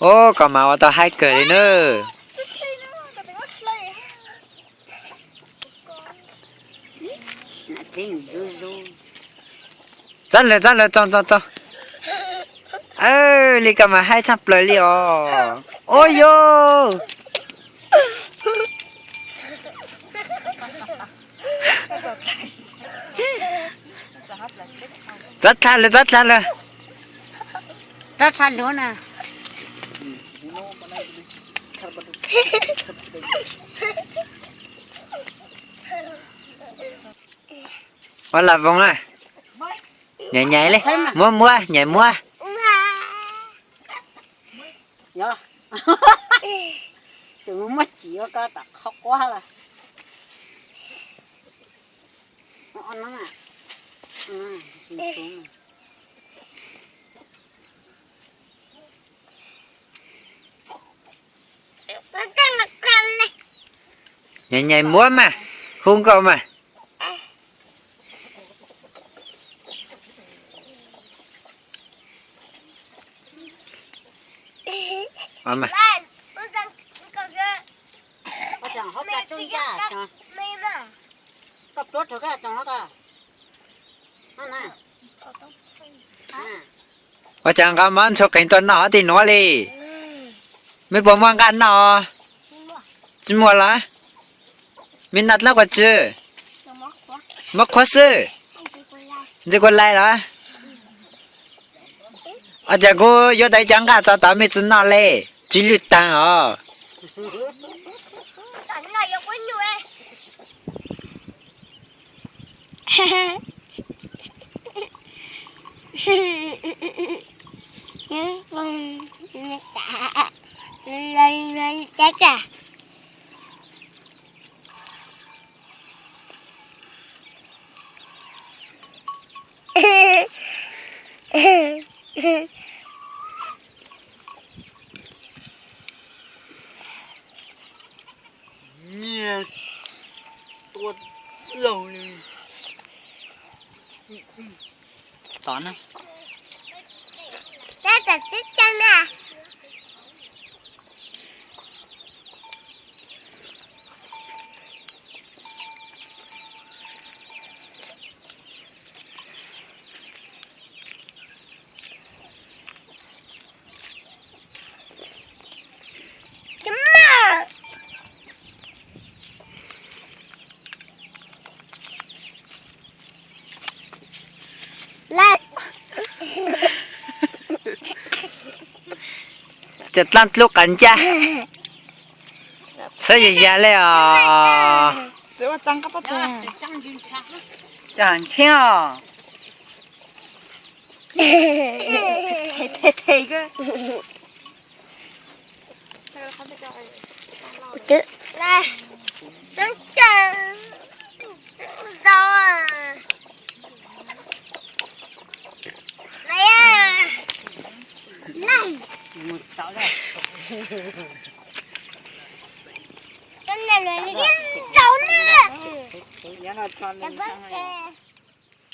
Ub, koj mas ua tau haib kawg li nawb. Txhob lawm, txhob lawm, txhob, txhob, txhob. Li koj mas haib tshaj plaws li os. Ub yus. Txhob dlha lawm, txhob dlha lawm. Txhob dlha lawm na. Ua lam voos na. Nyaiv nyaiv li. Muab muab, nyaiv muab. Tseem muab cim ua ko tom qhov quav lawm. Nyaiv nyaiv muab mas, hu nkauj mas. Ua cas nqa mov ntxhua qees tuaj noj hauv tej nuav li? Mej puas muaj nqaj noj? Tsi muaj los? Mej noj dlaab quas tsi? Muab qhuav xwb. Ntxiv kuas lais los? Ua cas kuv yuav tau ib cov nqaj tso tod mej tsi noj li? Tsi lwj taag os. Nyiaj tua laug li. Txov na. Tab tom txib tsaug na. Cov dlaab dlub qas ncaj, xab yag yag le os. Cov ntshiab os.